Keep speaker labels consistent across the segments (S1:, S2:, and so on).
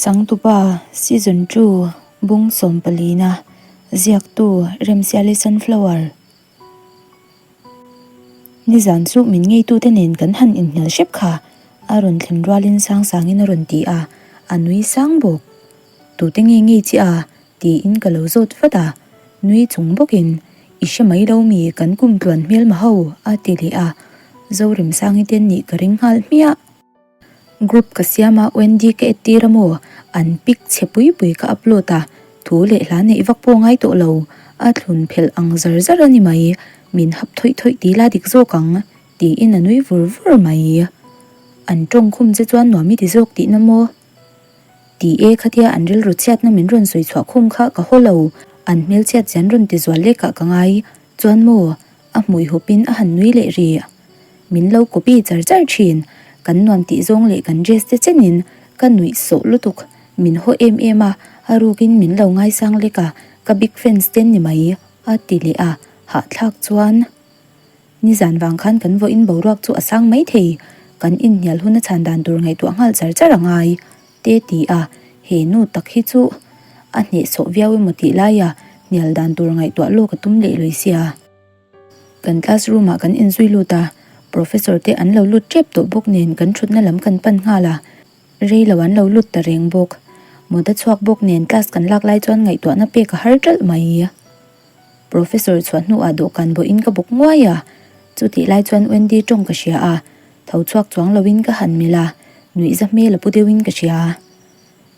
S1: Changtupa Season 2 Bung sawmpalina Ziaktu Remsiali Sunflower Nizan chu min ngeitute nen kan han inhnial hrep kha a rawn thlen rualin Sangsangin a rawn ti a, a nui sang bawk. Tute nge ngei chi a? tiin ka lo zawt vat a, nui chung bawkin I hre mai lo mi kan kum tluan hmelma ho a ti leh a, Zoremsangi te nih ka ring nghal hmiah. Group ka siam a Wendy ka entir a maw? An pic chhe pui pui ka upload a, thu leh hla neih vak pawh ngai tawh lo, a thlun phelh ang zar zar a ni mai, min hap thawih thawih ti la dik zawk ang, tiin a nui vur vur mai. An tawng khum che chuan nuam i ti zawk tihna maw? Ti e khatia an rilru chhiatna min rawn sawi chhuah khum kha ka haw lo, an hmelchhiat zian rawn ti zual lekah ka ngai, chuan maw? A hmui hawpin a han nui leh rih. Min lo copy char char thin. Kan nuam tih zawng leh kan dress te chenin ka nuih sawh lutuk. Min haw em em a, a rukin min lo ngaisang lek a, ka big fans te ni mai, a ti leh a, hahthlak chuan. Nizan vang khan kan vawiin boruak chu a sang mai thei. Kan inhnial hun a chhan dan tur ngaihtuah nghal char char a ngai, te ti a, he nu tak hi chu a hnehsawh viau emaw tih laia hnial dan tur ngaihtuah lawk a tum leh lui sia. Kan class room ah kan inzui lut a, professor te an lo lut tep tawh bawk nen kan thutna lam kan pan nghal a, rei lo an lo lut ta reng bawk. Mut a chhuak bawk nen class kan lak lai chuan ngaihtuahna pek a har ṭalh mai. Professor chhuah hnuah dawhkan bawhin ka bawk nguai a, chutih lai chuan Wendy tawng ka hria a, tho chhuak chuang loin ka han melh a, nuihza hmel a pu deuhin ka hria.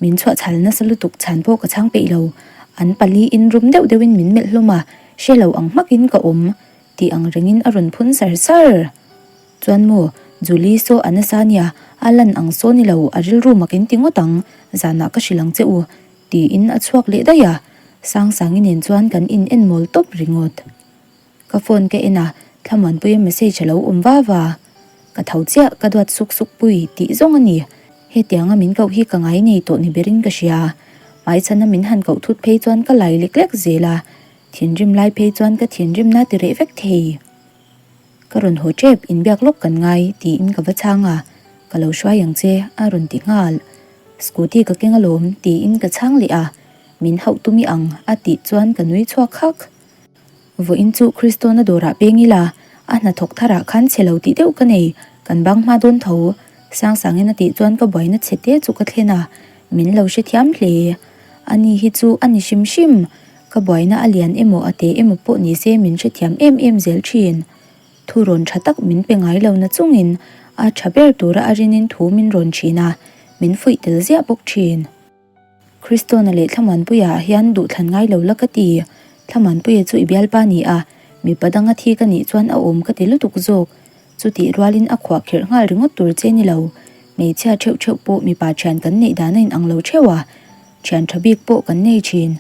S1: Min chhuah chhal nasa lutuk chhan pawh ka chhang peih lo, an pali in rum deuh deuhin min melh hlawm a, hre lo ang hmakin ka awm tih ang rengin a rawn phun sar sar. Chuan maw, Julie saw a nasa nia, a lan ang saw ni lo, a rilru mak in ti ngawt ang, zanah ka hrilh ang che u, tiin a chhuak leh daih a, Sangsangi nen chuan kan in en mawl tawp ringawt. Ka phone ka en a, Thlamuanpuia message a lo awm va va. Ka tho chiah, ka duat suk suk pui tih zawng a ni. Hetianga min koh hi ka ngai nei tawh ni berin ka hria. Hmaichhana min han koh thut phei chuan ka lai lek lek zel a, thinrim lai phei chuan ka thinrimna ti reh vek thei. Ka rawn haw tep, inbiak lawk kan ngai tiin ka va chhang a, ka lo hruai ang che a rawn ti nghal. Scooty ka keng alawm tiin ka chhang leh a, min hauh tumi ang a tih chuan ka nui chhuak hak. Vawiin chu Kristona dawrah peng ila, a hnathawk tharah khan chhe lo tih deuh ka nei, kan bang hma dawn tho. Sangsangin a tih chuan ka buaina chhe te chu ka thlen a, min lo hrethiam hle. Ani hi chu a ni hrim hrim, ka buaina a lian emaw a te emaw pawh ni se min hrethiam em em zel thin. Thu rawn tha tak min pe ngai lo na chungin a tha ber tura a rinin thu min rawn thin a, min fuih tel ziah bawk thin. Kristona leh Thlamuanpuia ah hian duhthlan ngai lo la ka ti. Thlamuanpuia chu i bialpa ni a, mipa danga thi ka nih chuan a awm ka ti lutuk zawk. Chutih rualin a khuah kherh nghal ringawt tur che ni lo. Hmeichhia theuh theuh pawh mipa thian kan neih dan a inang lo theuh a, thian tha bik pawh kan nei thin.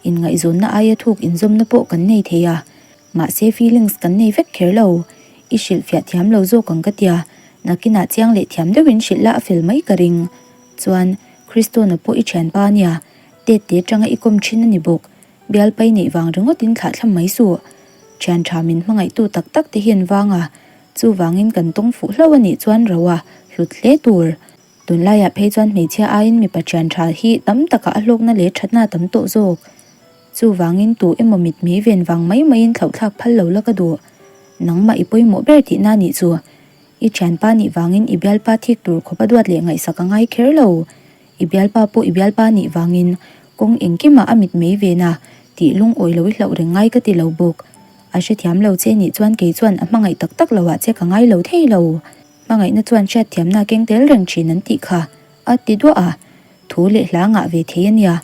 S1: Inngaihzawnna aia thuk inzawmna pawh kan nei thei a, mahse feelings kan nei vek kher lo. I hrilhfiah thiam lo zawk ang ka tia, nakinah chiang leh thiam deuhin hrilh la a fel mai ka ring. Chuan, Kristona pawh i thianpa a nia, tet te atanga i kawm thin a ni bawk. Bialpai neih vang ringawtin thlah thlam mai suh. Thian tha min hmangaihtu tak tak te hian vang a, chuvangin kan tawng fuh hlauh a nih chuan ro a hlut hle tur. Tunlaiah phei chuan hmeichhia aiin mipa thian tha hi tam takah a hlawkna leh thatna a tam tawh zawk. Chuvangin tu emaw mitmei ven vang mai maiin thlauhthlak phal lo la ka duh. Nangmah i pawimawh ber tihna nih chu. I thianpa nih vangin i bialpa thik tur khawpa duat leh ngaihsak a ngai kher lo. I bialpa pawh i bialpa nih vangin kawng engkimah a mit mei ven a, tih lungawi lo i hlauh reng ngai ka ti lo bawk. A hrethiam lo che nih chuan kei chuan a hmangaih tak tak lo ah che ka ngai lo thei lo. Hmangaihna chuan hriatthiamna a keng tel reng thin an tih kha a ti duah a. Thu leh hla ngah ve thei a nia,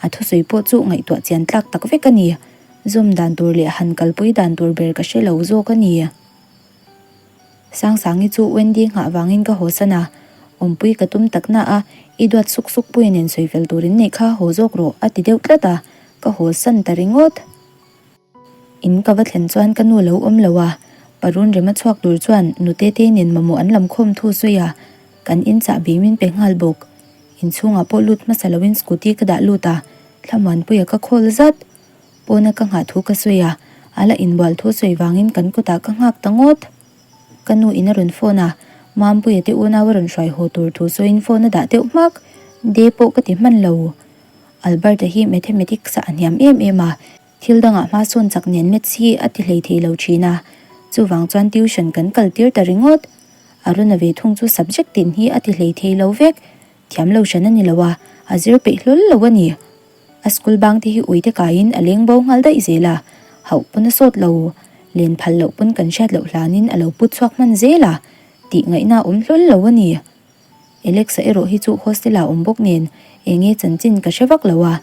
S1: a thusawi pawh chu ngaihtuah chian tlak tak vek a ni. Zawm dan tur leh han kalpui dan tur ber ka hre lo zawk a ni. Sangsangi chu Wendy nghah vangin ka haw san a, awmpui ka tum tak na a, i duat suk suk puia nen sawi fel turin neih kha haw zawk rawh a ti deuh tlat a, ka haw san ta ringawt. In ka va thlen chuan ka nu lo awm lo a, parun rema chhuak tur chuan nute te nen mamawh an lam khawm thu sawi a, kan in chahbi min pe nghal bawk. Inchhungah pawh lut hmasa loin scooty ka dah lut a, Thlamuanpuia ka call zat. Pawna ka nghah thu ka sawi a, a la inbual thu sawi vangin kan kutah ka nghak ta ngawt. Ka nu in a rawn phone a, Mampuia te unau a rawn hruai haw tur thu sawiin phone a dah deuh hmak. De pawh ka ti hman lo. Albert-a hi Mathematics-ah a hniam em em a, thil dangah hma sawn chak nen Maths hi a ti hlei thei lo thin a, chuvang chuan tuition kan kal tir ta ringawt. Aruna ve thung chu subject tin hi a ti hlei thei lo vek, thiam lo hran a ni lo a, a zir peih hlawl lo a ni. A school bang te hi uite kaiin a leng bo nghal daih zel a, hauh pawn a sawt lo, len phal loh pawn kan hriat loh hlanin a lo put chhuak hman zel a, tih ngaihna a awm hlawl lo a ni. Alexa erawh hi chu hostel ah awm bawk nen enge chanchin ka hre vak lo a,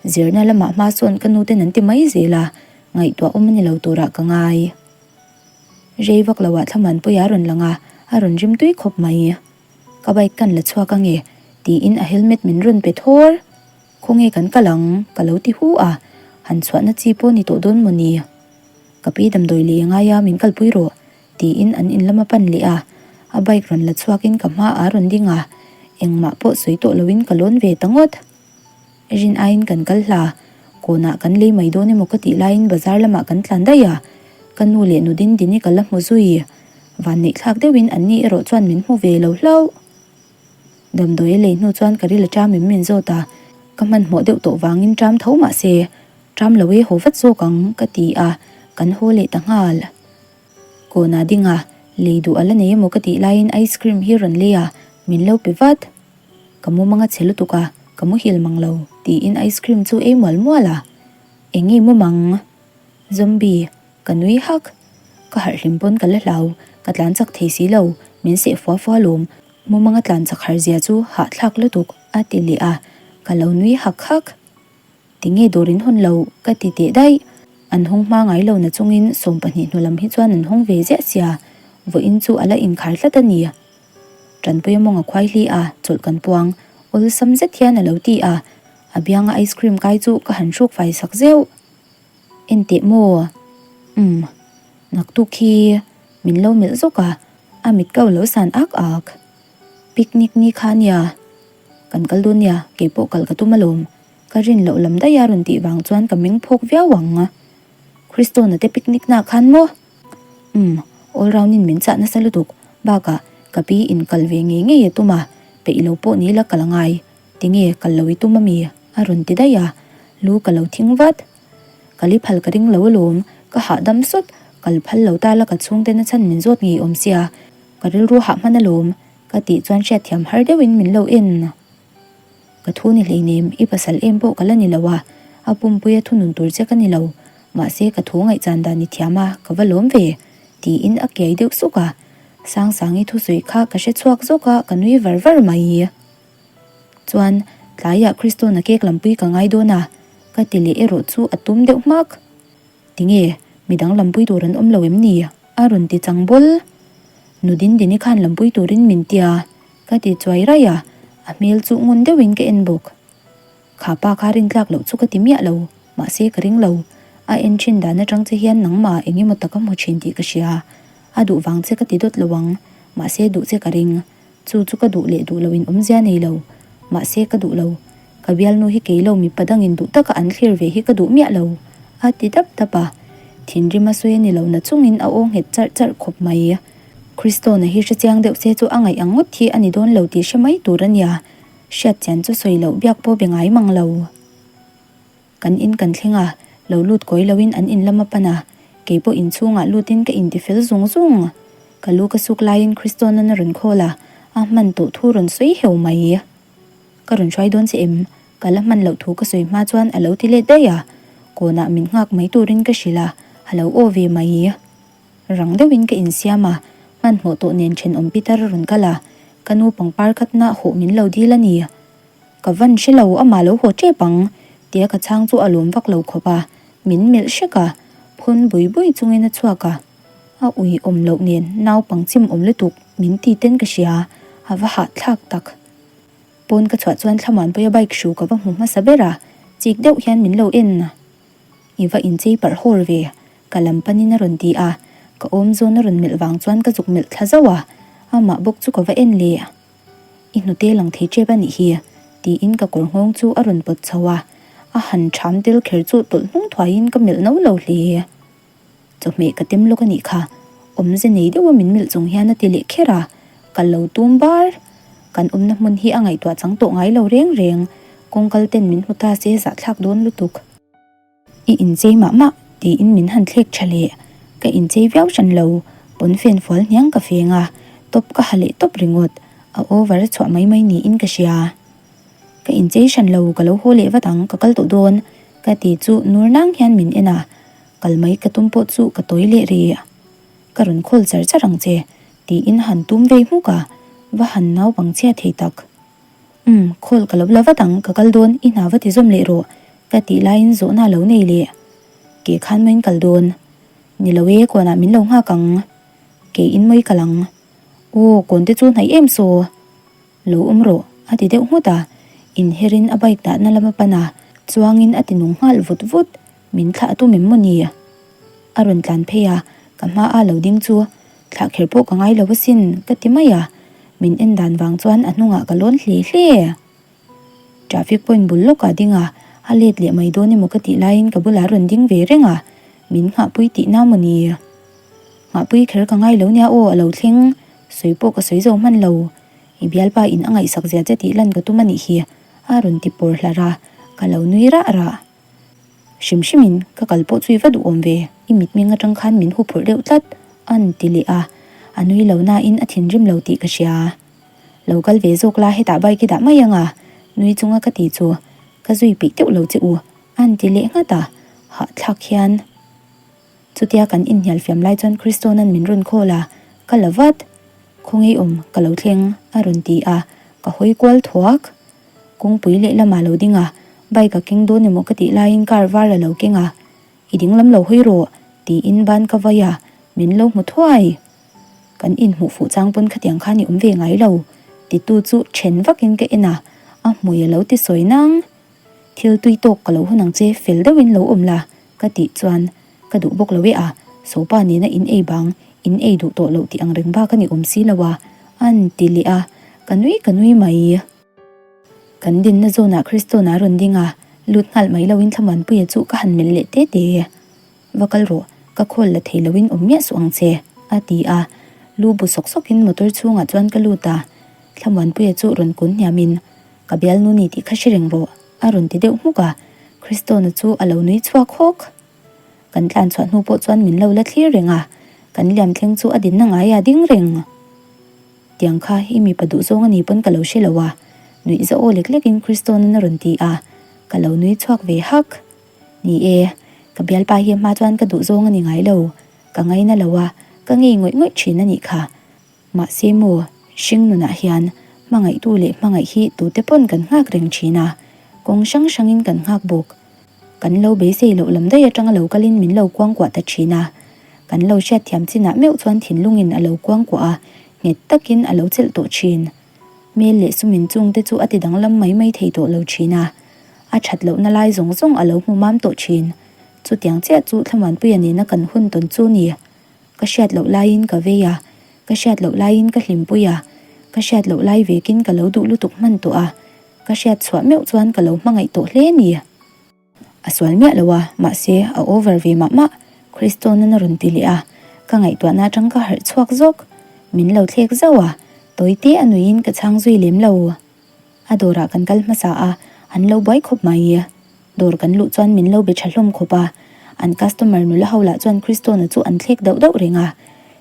S1: zirna lamah hma sawn ka nu ten an ti mai zel a, ngaihtuah awm a ni lo turah ka ngai. Rei vak lo ah Thlamuanpuia a rawn lang a, a rawn rim tui khawp mai. Ka bike kan la chhuak ange tiin a helmet min rawn pe thawr. Khawnge kan kal ang? Ka lo ti hu a, han chhuahna chi pawh ni tawh dawn maw ni? Ka pi damdawi lei a ngai a, min kalpui rawh tiin an in lam a pan leh a, a bike rawn la chhuakin ka hma ah rawn ding a, engmah pawh sawi tawh loin ka lawn ve ta ngawt. Rin aiin kan kal hla, kawnah kan lei mai dawn emaw ka tih laiin bazar lamah kan tlan daih a, ka nu leh nu Dindini ka la hmu zui. Vanneihthlak deuhin anni erawh chuan min hmu ve lo hlauh. Damdawi a lei hnu chuan ka ril a ṭam em min zawt a, ka hmanhmawh deuh tawh vangin ṭam tho mah se, ṭam lo e haw vat zawk ang ka ti a, kan haw leh ta nghal. Kawnah ding a, lei duh a la nei emaw ka tih laiin ice cream hi rawn lei a, min lo pe vat. Ka mumang a chhe lutuk a, ka muhil mang lo tiin ice cream chu ei mual mual a, eng nge mumang? Zombie. Ka nui hak. Ka harh hlim pawn ka la hlau, ka tlan chak thei si lo, min seh fua fua lawm, mumanga tlan chak har zia chu hahthlak lutuk a ti leh a, ka lo nui hak hak. Tinge dawr in hawn lo ka ti teh daih, an hawng hma ngai lo na chungin 12 hnu lam hi chuan an hawng ve ziah sia, vawiin chu a la inkhar tlat a ni. Tanpuia mawng a khuai hli a, chawlh kan puang, awlsam zet hian a lo ti a, a bianga ice cream kai chu ka han hruk fai sak zeuh. Enteh maw? Umm, naktuk hi min lo melh zawk a, a mit kau lo san ak ak. Picnic ni kha nia, kan kal dawn nia, keipawh kal ka tum alawm. Ka rin loh lam daih a rawn tih vang chuan ka meng phawk viau ang. Christona te picnic na khan maw? Umm, all round in min chah nasa lutuk, bakah ka pi in kal ve ngei ngei a tum a, peih lo pawh ni la kal angai. Tinge kal lo i tum ami? A rawn ti daih a, lu ka lo thing vat. Ka li phal ka ring lo alawm, ka hahdam sawt, kal phal lo ta la ka chhungte na chhan min zawt ngei awm sia, ka rilru hah hman alawm, ka tih chuan hriatthiam har deuhin min lo en. Ka thu ni hleinem, i pasal em pawh ka la ni lo a, a pumpuia thunun tur che ka ni lo, mahse ka thu ngaihchan dan i thiam a, ka va lawm ve, tiin a kiai deuh suk a, Sangsangi thusawi kha ka hre chhuak zawk a, ka nui var var mai. Chuan, tlaiah Kristona cake lampui ka ngai dawn a, ka ti leh erawh chu a tum deuh hmak. Tinge, midang lampui tur an awm lo em ni? A rawn ti chang bawl. Nu Dindini khan lampui turin min tia, ka ti chuai raih a, a hmel chu ngun deuhin ka en bawk. Kha pa kha rintlak loh chu ka ti miah lo, mahse ka ring lo. A en thin dan atang che hian nangmah eng emaw tak a hmu thin tih ka hria. A duh vang che ka ti dawt lo ang, mahse duh che ka ring. Chu chu ka duh leh duh loin awmzia nei lo. Mahse ka duh lo. Ka bialnu hi kei lo mipa dangin duh taka an thlir ve hi ka duh miah lo, a ti dap dap a. Thinrim a sawi a ni lo na chungin a aw nghet charh charh khawp mai. Kristona hi hrechiang deuh se chu a ngaih ang ngawt hi a ni dawn lo tih hre mai tur a nia. Hriatchian chu sawi loh biak pawh be ngai mang lo. Kan in kan thleng a, lo lut kawi loin an in lam a pan a, kei pawh inchhungah lutin ka inti fel zung zung. Ka lu ka suk laiin Kristona'n a rawn call a, a hman tawh thu rawn sawi heu mai. Ka rawn hruai dawn che em? Ka la hman loh thu ka sawi hma chuan a lo ti let daih a, kawnah min nghak mai turin ka hrilh a, a lo aw ve mai. Rang deuhin ka insiam a, hmanhmawh tawh nen thenawm Peter a rawn kal a, ka nu pangpar khatna hawh min lo dil a ni. Ka van hre lo, amah lo haw tep ang, tia ka chhang chu a lawm vak lo khawp a, min melh hrek a, phun bui bui chungin a chhuak a, a ui awm loh nen naupang chim awm lutuk min ti ten ka hria, a va hahthlak tak. Pawn ka chhuah chuan Thlamuanpuia bike hru ka va hmu hmasa ber a, chik deuh hian min lo en. I va inchei parh hawl ve, ka lam panin a rawn ti a, ka awm zawn a rawn melh vang chuan ka zuk melh thla zauh a, amah bawk chu ka va en leh. I hnute lang thei tep a nih hi, tiin ka kawr nghawng chu a rawn pawt chho a, a han ṭham tel kher chu tawlh hnung thuaiin ka melh no lo hle. Chawhmeh ka tem lawk a nih kha, awmze nei deuha min melh chung hian a ti leh kher a, ka lo tum bar. Kan awmna hmun hi a ngaihtuah chang tawh ngai lo reng reng. Kawngkal ten min hmu ta se zahthlak dawn lutuk. I inchei mah mah tiin min han thlek tha leh. Ka inchei viau hran lo, pawnfen fual hniang ka feng a, top ka ha leh tawp ringawt. A over a chhuah mai mai niin ka hria. Ka inchei hran lo, ka lo haw leh vat ang, ka kal tawh dawn ka ti chu nur nang hian min en a, kal mai ka tum pawh chu ka tawi leh rih. Ka rawn call char char ang che tiin han tum vei hmuk a, va han naupang chhia thei tak. Umm, call ka lo la vat ang, ka kal dawn, i hna va ti zawm leh rawh ka tih laiin zawhna a lo nei leh. Ke khan mawiin kal dawn. Ni lo e, kawnah min lo nghak ang. Ke in mawi kal ang. Aw, kawn te chu hnaih em saw. Lo awm rawh, a ti deuh nghut a, inherin a bike dahna lam a pan a, chuangin a ti nung nghal vut vut, min thlah a tum em maw ni? A rawn tlan phei a, ka hma a lo ding chu thlah kher pawh ka ngai lo asin ka ti mai a, min en dan vang chuan a hnungah ka lawn hle hle. Traffic point bul lawkah ding a, a let leh mai dawn emaw ka tih laiin ka bulah a rawn ding ve reng a, min nghahpui tihna maw ni? Nghahpui kher ka ngai lo nia aw a lo thleng, sawi pawh ka sawi zo hman lo. I bialpa in a ngaihsak zia che tih lan ka tum a nih hi, a rawn ti pawr hlarh a, ka lo nui rah rah. Hrim hrimin ka kal pawh chu i va duhawm ve, i mitmeng atang khan min huphurh deuh tlat, a'n ti leh a, a nui lo nain a thinrim lo tih ka hria. Lo kal ve zawk la hetah bike i dah mai ang a, nui chunga ka ti chu ka zui peih teuh lo che u, a'n ti leh nghat a, hahthlak hian. Chutia kan inhnial fiam lai chuan Kristona'n min rawn call a, ka la vat. Khawngaih awm, ka lo thleng, a rawn ti a, ka hawi kual thuak. Kawngpui lehlamah lo ding a, bike a keng dawn emaw ka tih laiin car var a lo keng a, I ding lam lo hawi rawh, tiin ban ka vai a, min lo hmu thuai. Kan inhmuh fuh chang pawn khatiang khan i awm ve ngai lo, titu chu then vakin ka en a, a hmui a lo ti sawi nang. Thil tui tawk ka lo hawn ang che, fel deuhin lo awm la, ka tih chuan ka duh bawk lo e a, sopa nena in ei bang, in ei duh tawh loh tih ang reng bak a ni awm si lo a, a'n ti leh a, ka nui ka nui mai. Kan dinna zawnah Kristona a rawn ding a, lut nghal mai loin Thlamuanpuia chu ka han melh leh te te. Va kal rawh, ka khawl la thei loin awm miah suh ang che, a ti a, lu bu sawk sawkin motor chhungah chuan ka lut a, Thlamuanpuia chu rawn kun hniamin, Ka bialnu ni tih kha hre reng rawh, a rawn ti deuh hmuk a, Kristona chu a lo nui chhuak hawk. Kan tlan chhuah hnu pawh chuan min lo la thlir reng a, kan liam thleng chu a dinna ngai a ding reng. Tiang kha i mipa duh zawng a ni pawn ka lo hre lo a, nuih za aw lek lekin Kristona'n a rawn ti a, ka lo nui chhuak ve hak. Ni e, ka bialpa hi a hma chuan ka duh zawng a ni ngai lo, ka ngaina lo a, ka ngei ngawih ngawih thin a nih kha. Mahse maw, hring nunah hian hmangaihtu leh hmangaih hi tute pawn kan nghak reng thin a, kawng hrang hrangin kan nghak bawk. Kan lo beisei loh lam daih atanga lo kalin min lo kuangkuah ta thin a, kan lo hriatthiam chinah meuh chuan thinlungin a lo kuangkuah a, nghet takin a lo chelh tawh thin. Hmel leh sumin chungte chu a ti danglam mai mai thei tawh lo thin a, a that lohna lai zawng zawng a lo hmu mam tawh thin. Chutiang chiah chu Thlamuanpuia nena kan hun tawn chu ni. Ka hriat loh laiin ka vei a, ka hriat loh laiin ka hlimpui a, ka hriat loh lai vekin ka lo duh lutuk hman tawh a, ka hriat chhuah meuh chuan ka lo hmangaih tawh hle ni. A sual miah lo a, mahse a over ve mah mah, Christone-an a rawn ti leh a, ka ngaihtuahna atang ka harh chhuak zawk. Min lo thlek zauh a, tawi te a nuiin ka chhang zui lem lo. A dawrah kan kal hmasa a, an lo buai khawp mai. Dawr kan luh chuan min lo be tha hlawm khawp a, an customer nula ho lah chuan Kristona chu an thlek dauh dauh reng a.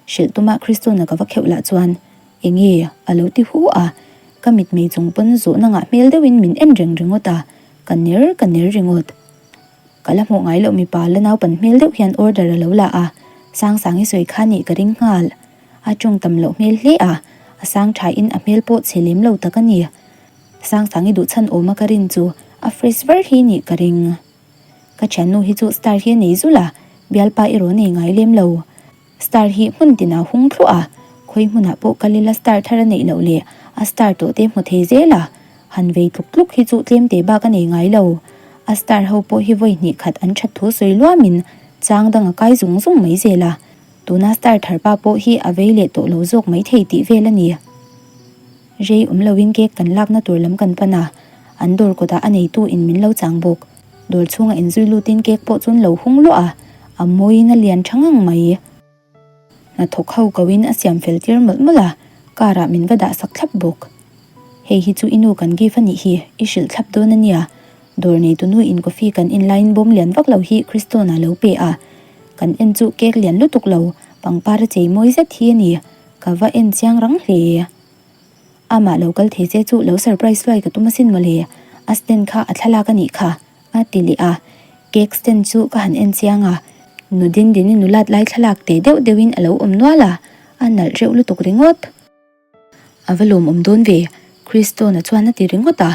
S1: Hrilh tuma Kristona ka va kheuh lah chuan, Enge? a lo ti hu a, ka mitmei chung pawn zawhna ngah hmel deuhin min en reng ringawt a, ka ner ka ner ringawt. Ka la hmuh ngai loh mipa la naupan hmel deuh hian order a lo la a, Sangsangi sawi kha nih ka ring nghal. A tawng tam loh hmel hle a, a sang thain a hmel pawh chhe lem lo tak a ni. Sangsangi duh chhan awma ka rin chu a fresh var hi nih ka ring. Ka thiannu hi chu star hi a nei zul a, bialpa erawh a nei ngai lem lo. Star hi hmun tinah hung thluah a, khawi hmunah pawh kal ila star thar a neih loh leh a star tawh te hmu thei zel a, han vei tluk tluk hi chu tlem te bak a nei ngai lo. A star ho pawh hi vawi hnih khat an that thu sawi luamin chang dang a kai zung zung mai zel a, tuna star thar pa pawh hi a vei leh tawh lo zawk mai thei tih vel a ni. Rei awm loin cake kan lakna tur lam kan pan a, an dawr kawtah a neitu in min lo chang bawk. Dawr chhunga inzui lutin cake pawh chuan lo hung luah a, a mawiin a lian tha ngang mai. Hnathawk ho koin a siam fel tir mawlh mawlh a, car ah min va dah sak thlap bawk. Hei hi chu i nu kan gift a nih hi, i hrilh thlap dawn a nia. Dawr neitu nu in coffee kan in laiin bawm lian vak lo hi Christone-a lo pe a. Kan en chu cake lian lutuk lo, pangpar a chei mawi zet hi a ni. Ka va en chiang rang hle. Amah lo kal thei che chu lo surprise luai ka tum asin mawle, a stand kha a thlalak a nih kha, a ti leh a. Cake stand chu ka han en chiang a, nu Dindini nulat lai thlalak teh deuh deuhin a lo awm nual a, a nalh reuh lutuk ringawt. A va lawmawm dawn ve, Christona chuan a ti ringawt a,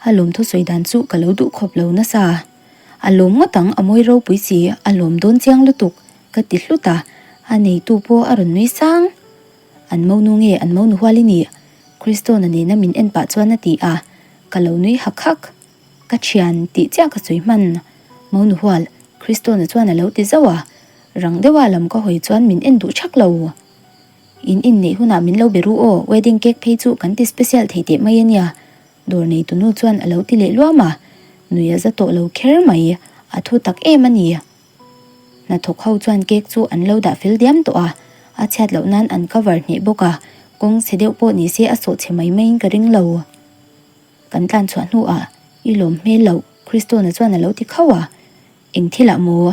S1: a lawm thusawi dan chu ka lo duh khawp lo nasa. A lawm ngawt ang, a mawi ropui si, a lawm dawn chiang lutuk, ka ti hlut a, a neitu pawh a rawn nui sang. An monu nge an monu hual i nih? Christona nena min en pah chuan a ti a, ka lo nui hak hak. Ka thian tih chiah ka sawi hman. Monu hual, Christona chuan a lo ti zauh a, rang deuha lam ka hawi chuan min en duh thak lo. In inneih hunah min lo be ru aw, wedding cake phei chu kan ti special thei teh mai a nia, dawr neitu nu chuan a lo ti leh luam a, nui a za tawh lo kher mai, a thu tak em a ni. Hnathawk ho chuan cake chu an lo dah fel diam tawh a, a chhiat loh nan an cover hneh bawk a, kawng chhe deuh pawh ni se a sawh chhe mai maiin ka ring lo. Kan tlan chhuah hnuah i lawm hmel loh, Christona chuan a lo ti khauh a. Eng thilah maw?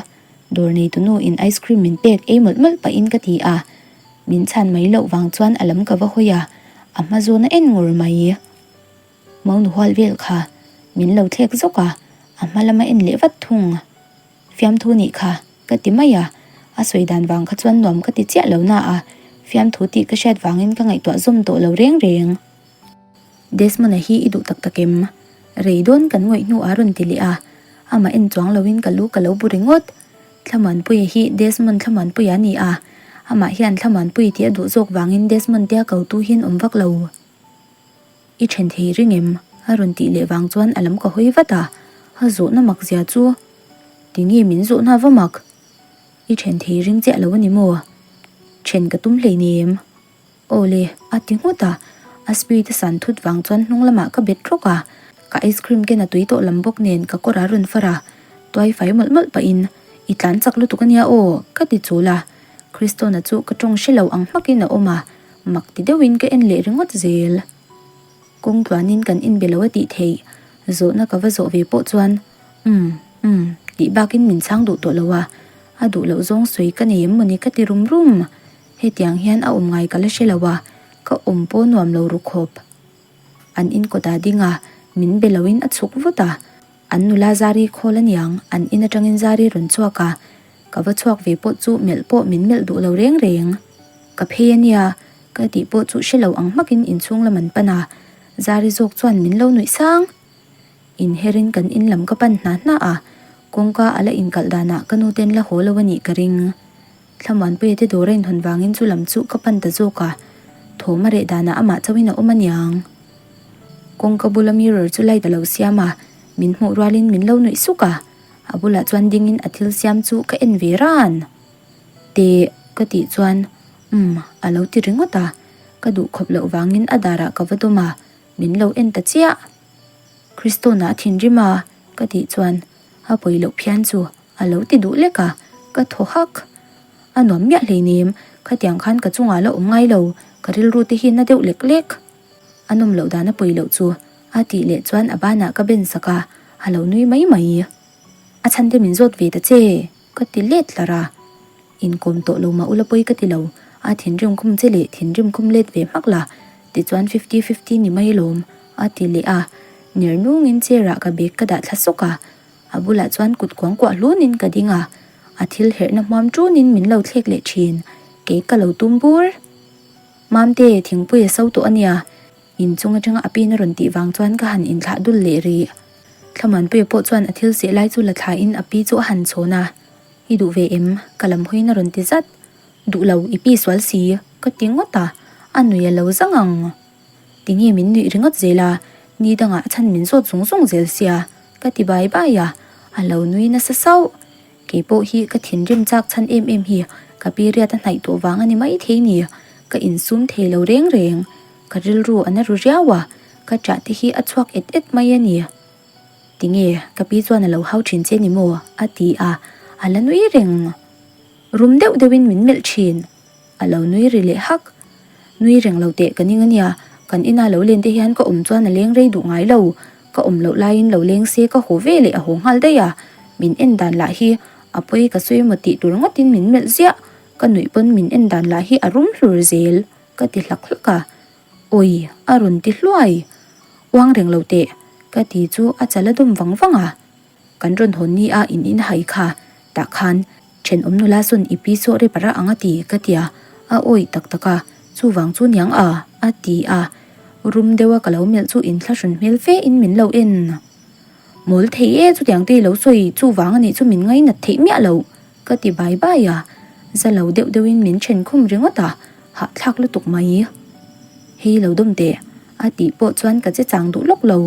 S1: Dawr neitu nu in ice cream min pek ei mawlh mawlh pahin ka ti a, min chhan mai loh vang chuan a lam ka va hawi a, a hma zawn a en ngur mai. Monu hual vel kha min lo thlek zawk a, a hma lama en leh vat thung. Fiamthu nih kha ka ti mai a, a sawi dan vang kha chuan nuam ka ti chiah lo na a, fiamthu tih ka hriat vangin ka ngaihtuah zawm tawh lo reng reng. Desmond-a hi i duh tak tak em? Rei dawn kan ngawih hnu a rawn ti leh a, amah en chuang loin ka lu ka lo bu ringawt. Thlamuanpuia hi Desmond Thlamuanpuia a ni a, amah hian Thlamuanpui tih a duh zawk vangin Desmond tia kotu hian awm vak lo. I then thei ring em? a rawn tih leh vang chuan a lam ka hawi vat a, a zawhna mak zia chu tinge min zawhna va mak? I then thei ring chiah lo a ni maw? Then ka tum hleinem. Aw le, a ti nghut a, a speed a san thut vang chuan hnung lamah ka bet rawk a, ka ice cream ken a tui tawh lam bawk nen ka kawr a rawn far a, tuai fai mawlh mawlh pahin, I tlan chak lutuk ania aw, ka ti chul a, Christona chu ka tawng hre lo ang hmakin a awm a, mak ti deuhin ka en leh ringawt zel. Kawng tluanin kan inbe lo a tih theih, zawhna ka va zawh ve pawh chuan, Umm, umm, tih bakin min chhang duh tawh lo a, a duh loh zawng sawi ka nei em mawni ka ti rum rum. Hetiang hian a awm ngai ka la hre lo a, ka awm pawh nuam lo ru khawp. An in kawtah ding a, min be loin a chhuk vut a. An nula Zari khawl a niang, an in atangin Zari rawn chhuak a, ka va chhuak ve pawh chu melh pawh min melh duh lo reng reng. Ka phei a nia, ka tih pawh chu hre lo ang hmakin inchhung lam an pan a, Zari zawk chuan min lo nuih sang. Inherin kan in lam ka pan hna hna a, kawngka a la inkalh danah ka nu ten la haw lo a nih ka ring. Thlamuanpuia te dawr a inhawn vangin chu lam chu ka pan ta zawk a, thawm a reh danah amah chauhin a awm aniang. Kawngka bula mirror chu light a lo siam a, min hmuh rualin min lo nuih suk a, a bulah chuan dingin a thil siam chu ka en ve ran. Teh ka tih chuan umm a lo ti ringawt a, ka duh khawp loh vangin a darah ka va dawm a, min lo en ta chiah. Kristona a thinrim a ka tih chuan a pawi loh phian chu a lo ti duh lek a, ka thaw hak. A nuam miah hleinem, khatiang khan ka chungah la awm ngai lo, ka rilru te hi na deuh lek lek. A nawm loh dan a pawi loh chu a tih leh chuan a banah ka ben sak a, a lo nui mai mai. A chhan te min zawt ve ta che, ka ti let tlar a. Inkawm tawh lo mah ula pawi ka ti lo, a thinrim khum che leh thinrim khum let ve hmak la, tichuan fifty fifty ni mai alawm, a ti leh a. Ner nungin chair ah ka bag ka dah thla sawk a, a bulah chuan kut kuang kuah hlunin ka ding a, a thil herhna hmuam ṭunin min lo thlek leh ṭhin, kei ka lo tum bur. Mamte, thingpui a so tawh a nia, inchung aṭanga a pin a rawn tih vang chuan ka han inthlah dul leh rih. Thlamuanpuia pawh chuan a thil seh lai chu la thlain a pi chu a han chhawn a. I duh ve em? Ka lam hawiin a rawn ti zat. Duh lo, i pi sual si, ka ti ngawt a, a nui a lo zang ang. Tinge min nuih ringawt zel a, ni dangah a chhan min zawt zung zung zel sia, ka ti bai bai a, a lo nui nasa sauh. Kei pawh hi ka thinrim chak chhan em em hi ka period a hnaih tawh vang a ni maithei ni, ka insum thei lo reng reng. Ka rilru a na ru riau a, ka ṭah te hi a chhuak et et mai a ni. Tinge, ka pi chuan a lo hau thin che ni maw? a ti a, a la nui reng. Rum deuh deuhin min melh thin. A lo nui ri leh hak. Nui reng lo teh ka ning a nia, Kan ina lo len te hian ka awm chuan a leng rei duh ngai lo. Ka awm loh laiin lo leng se ka haw ve leh a haw nghal daih a. Min en dan lah hi a pawi ka sawi maw tih tur ngawtin min melh ziah. Ka nuih pawn min en dan lah hi a rum hlur zel ka ti hlak hlak a. Awi a rawn ti hluai. Uang reng lo teh ka ti chu a chal a dawm vang vang a. Kan rawn hawn ni a in in hai kha tah khan thenawm nula sawn i pi saw rep a rah ang a ti ka ti a, a awih tak tak a, chuvang chu niang a a ti a, rum deuh a ka lo melh chu inthlahrun hmel fe in min lo en. Mawl thei e chutiang te i lo sawi chuvang a nih chu min ngainat theih miah loh ka ti bai bai a, za lo deuh deuh in min then khum ringawt a, hahthlak lutuk mai. Hei lo dawm teh a tih pawh chuan ka che chang duh lawk lo.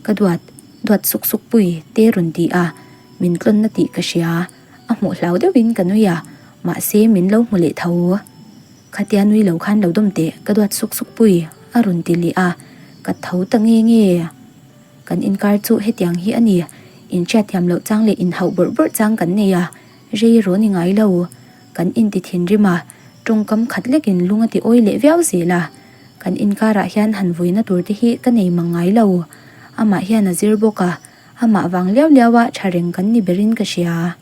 S1: Ka duat, duat suk suk pui te rawn ti a, min tlawnna tih ka hria, a hmuh hlau deuhin ka nui a, mahse min lo hmu leh tho. Khatia nui lo khan lo dawm teh, ka duat suk suk pui a rawn ti leh a, ka tho ta nge nge. Kan inkar chu hetiang hi a ni, inhriatthiam loh chang leh inhauh bawrh bawrh chang kan nei a, rei rawn i ngai lo. Kan inti thinrim a, tawngkam khat lekin lung a ti awi leh viau zel a. Kan inkarah hian han vuina tur te hi ka nei mang ngai lo. Amah hian a zir bawk a, amah vang liau liau a tha reng kan ni berin ka hria.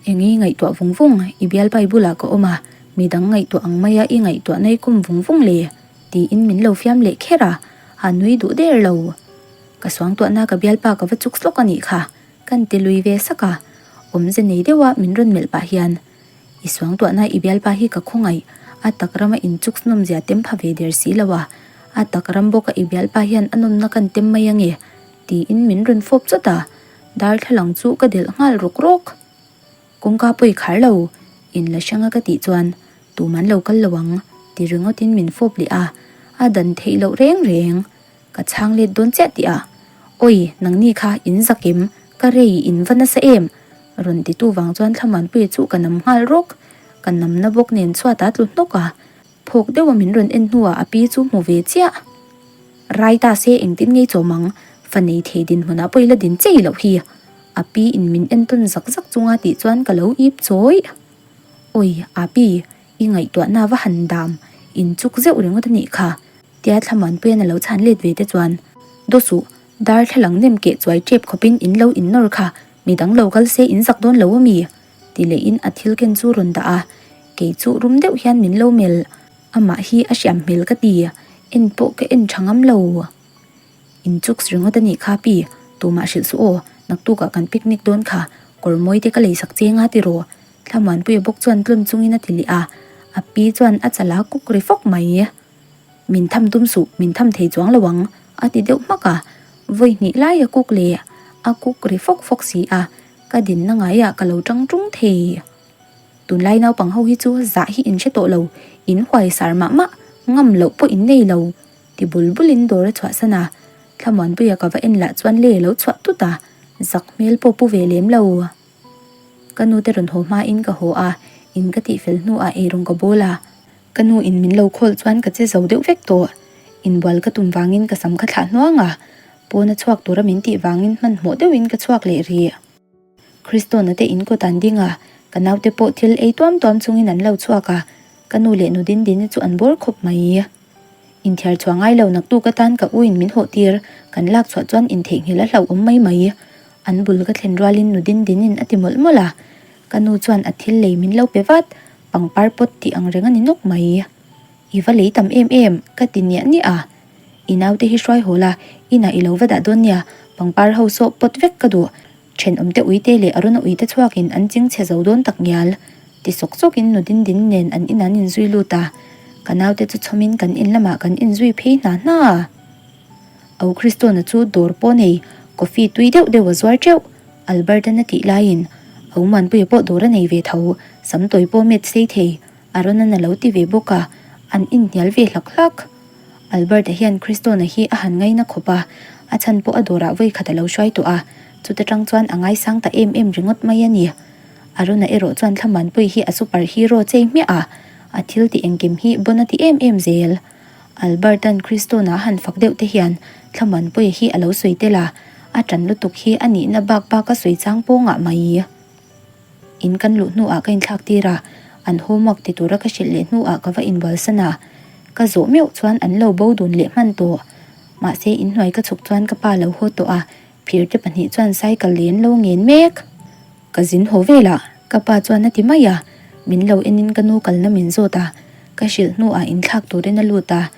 S1: Eng i ngaihtuah vung vung, i bialpai bulah ka awm a, midang ngaihtuah ang maia i ngaihtuah nai kum vung vung le, tiin min lo fiam leh kher a, a nui duh der lo. Ka suangtuahna ka bialpa ka va chuk slawk a nih kha, kan ti lui ve sak a, awmze nei deuha min rawn melh pah hian, I suangtuahna i bialpa hi ka khawngaih, a tak rama inchuk nawmzia tem pha ve der si lo a, a tak ram bawka i bialpa hian a nawmna kan tem mai ange, tiin min rawn fawp chawt a, darthlalang chu ka delh nghal rawk rawk. Kawngka pawi khar lo, in la hranga ka tih chuan tuman lo kal lo ang, ti ringawtin min fawp leh a, a dan theih loh reng reng. Ka chhang let dawn chiah tih a, Awi, nangni kha in zak em? Ka rei in va nasa em? Rawn titu vang chuan Thlamuanpuia chu ka nam nghal rawk. Ka namna bawk nen chhuat a tlu hnawk a, phawk deuha min rawn en hnuah a pi chu hmu ve chiah. Rai ta se engtin ngei chawm ang, fa nei thei dinhmunah pawh i la din chei loh hi. A pi in min entawn zak zak chunga tih chuan ka lo ip chawih. Awi, a pi, i ngaihtuahna va han dam, in chuk zeuh ringawt a nih kha. Tia Thlamuanpuia'n a lo chhan let ve te chuan, Daw suh, darthlalang nem keh chuai tep khawpin in lo innawr kha, midang lo kal se in zak dawn lo ami? ti lehin a thil ken chu rawn dah a, kei chu rum deuh hian min lo melh, amah hi a hriam hmel ka ti, en pawh ka en tha ngam lo. In chuks ringawt a nih kha pi, tumah hrilh suh aw, naktukah kan picnic dawn kha, kawr mawi te ka lei sak cheng a tiraw? Thlamuanpuia bawk chuan tlawn chungin a ti leh a, a pi chuan a chala kuk ri fawk mai. Min tham tum suh, min tham thei chuang lo ang, a ti deuh hmak a. Vawi hnih lai a kuk leh a kuk ri fawk fawk si a, ka dinna ngaiah ka lo tang tung thei. Tunlai naupang ho hi chu zah hi in hre tawh lo, in huai sar mah mah, ngam loh pawh in nei lo, ti bul bulin dawr a chhuahsan a. Thlamuanpuia ka va en lah chuan le lo chhuah tut a, zak hmel pawh pu ve lem lo. Ka nu te rawn haw hmain ka haw a, in ka tihfel hnuah eirawng ka bawl a. Ka nu in min lo khawl chuan ka che zo deuh vek tawh. Inbual ka tum vangin ka sam ka thlah hnuang a, pawn a chhuak tura min tih vangin hmanhmawh deuhin ka chhuak leh rih. Kristona te in kawt an ding a, ka naute pawh thil ei tuam tuam chungin an lo chhuak a, ka nu leh nu Dindini chu an bawr khawp mai. Inthiar chhuah ngai lo naktuk atan ka u in min hawh tir, kan lak chhuah chuan intheihnghilh a hlauhawm mai mai. An bul ka thlen rualin nu Dindinin a ti mawlh mawlh a, ka nu chuan a thil lei min lo pe vat. Pangpar pawt tih ang reng a ni nawk mai. I va lei tam em em, ka ti niah niah a. I naute hi hruai haw la, inah i lo va dah dawn nia, pangpar ho sawh pawt vek ka duh. Thenawmte uite leh a rawn uite chhuakin an ching chhe zo dawn tak ngial. Ti sawk sawkin nu din din nen an in an inzui lut a. Ka naute chu chhawmin kan in lamah kan inzui phei hna hna a. Au Kristona chu dawr pawh nei, coffee tui deuh deuh a zuar teuh. Albertan a tih laiin Au Muanpuia pawh dawr a nei ve tho, sam tawi pawh met sei thei, Aronan a lo ti ve bawk a, an inhnial ve hlak hlak. Albert-a hian Kristona hi a han ngaina khawp a, a chhan pawh a dawrah vawi khat a lo hruai tawh a, chuta tang chuan a ngaisang ta em em ringawt mai a ni. Arona erawh chuan Thlamuanpuii hi a super hero chei hmiah a, a thil tih engkim hi bon a ti em em zel. Albert-a'n Kristona a han fak deuh te hian Thlamuanpuia hi a lo sawi tel a, a ṭan lutuk hi a nihna bak bak a sawi chang pawngah mai. In kan luh hnuah ka inthlak tir a, an homework ti tura ka hrilh leh hnuah ka va inbualsan a. Ka zawh meuh chuan an lo bo dun leh hman tawh. Mahse inhnuai ka chhuk chuan ka pa lo haw tawh a, phir te pahnih chuan cycle lei an lo ngen mek. Ka zin haw vel a, ka pa chuan a ti mai a, min lo enin ka nu kalna min zawt a, ka hrilh hnuah inthlak turin a lut a,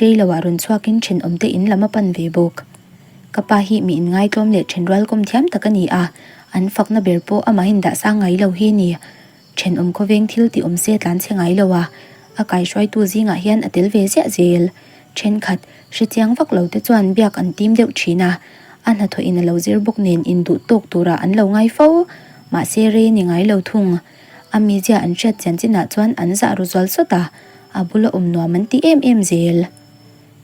S1: rei loah rawn chhuakin thenawmte in lam a pan ve bawk. Ka pa hi mi inngaitlawm leh thenrual kawm thiam tak a ni a, an fakna ber pawh amahin dah sang ngai lo hi a ni. Thenawm khawveng thil tih awm se tlan chhe ngai lo a, a kaihruaitu zingah hian a tel ve ziah zel. Thenkhat, hrechiang vak lo te chuan biak an tim deuh thin a, a hnathawhin a lo zir bawk nen induh tawk turah an lo ngai fo. Mahse rei a ni ngai lo thung. A mizia an hriat chian chinah chuan an zah ru zual sawt a, a bula awm nuam an ti em em zel.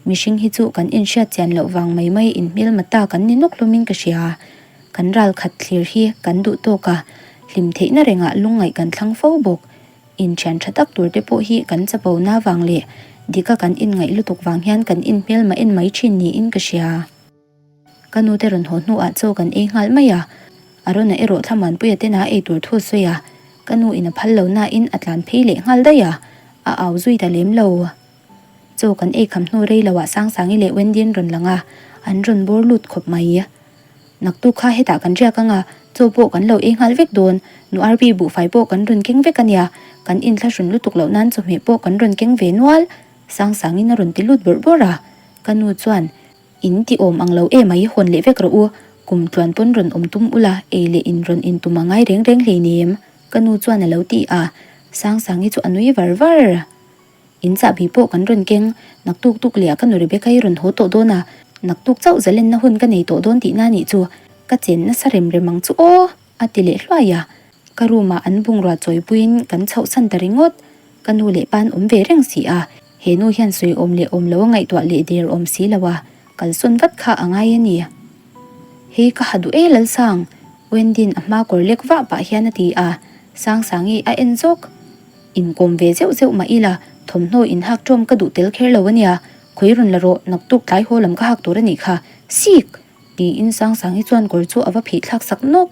S1: Mihring hi chu kan inhriat chian loh vang mai mai inhmelma ta kan ni nawk hlawmin ka hria. Kan ral khat thlir hi kan duh tawk a, hlim theihna rengah lungngaih kan thlang fo bawk. Inthian tha tak tur te pawh hi kan chapo na vang leh dika kan inngaih lutuk vang hian kan inhmelma en mai thin niin ka hria. Ka nu te rawn haw hnuah chaw kan ei nghal mai a, Arona erawh Thlamuanpuia tena ei tur thu a sawi a, ka nu in a phal lo nain a tlan phei leh nghal daih a, a au zui ta lem lo. Chaw kan ei kham hnu rei loah Sangsangi leh Wendy an rawn lang a, an rawn bawr lut khawp mai. Naktuk kha hetah kan riak ang a, chaw pawh kan lo ei nghal vek dawn, nu Arpi buhfai pawh kan rawn keng vek a nia, kan inthlahrun lutuk loh nan chawhmeh pawh kan rawn keng ve nual, Sangsangin a rawn ti lut bawrh bawrh a, ka nu chuan, In ti awm ang lo emai hawn leh vek rawh u, kum tluan pawn rawn awm tum ula, ei leh in rawn in tum a ngai reng reng hleinem, ka nu chuan a lo ti a, Sangsangi chu a nui var var. In chahbi pawh kan rawn keng, naktuk tuk leh ah ka nu Rebecca i rawn haw tawh dawn a, naktuk chauh zalenna hun ka nei tawh dawn tihna nih chu, ka chen nasa rem rem ang chu aw! a ti leh hluai a, ka room ah an bungrua chawipuiin kan chhoh san ta ringawt, ka nu leh pa an awm ve reng si a, he nu hian sawi awm leh awm lo a ngaihtuah leh der awm si lo a, kalsawn vat kha a ngai a ni. Hei ka ha duh e Lalsang! Wendy'n a hma kawr lek vah pah hian a ti a, Sangsangi a en zawk. Inkawm ve zeuh zeuh mah ila, thawmhnaw inhak ṭawm ka duh tel kher lo a nia, khawi rawn la rawh, naktuk tlai haw lam ka hak tur a nih kha, Sik! Tiin Sangsangi chuan kawr chu a va phih thlak sak nawk.